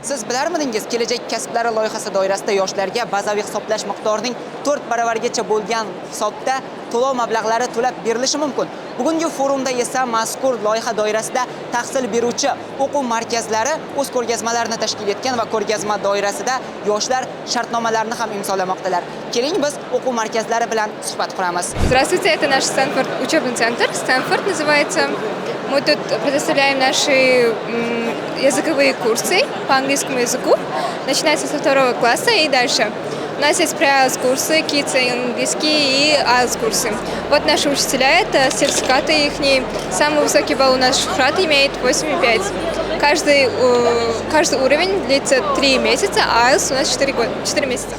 Siz bilarmidingiz, Kelajak kasblari loyihasi doirasida yoshlarga bazaviy hisoblash miqdorining 4 baravargacha bo'lgan hisobda to'lov mablag'lari to'lab berilishi mumkin. Bugungi forumda esa mazkur loyiha doirasida tahsil beruvchi o'quv markazlari o'z ko'rgazmalarini tashkil etgan va ko'rgazma doirasida yoshlar shartnomalarni ham imzolamoqdalar. Keling, biz o'quv markazlari bilan suhbat quramiz. Здравствуйте, это наш Стэнфорд учебный центр. Стэнфорд называется. Мы тут предоставляем наши языковые курсы по английскому языку. Начинается со второго класса и дальше. У нас есть pre-IELTS курсы, Kids английский и IELTS курсы. Вот наши учителя, это сертификаты их. Самый высокий балл у нас Шухрат имеет 8,5. Каждый уровень длится 3 месяца, а IELTS у нас 4 года, 4 месяца.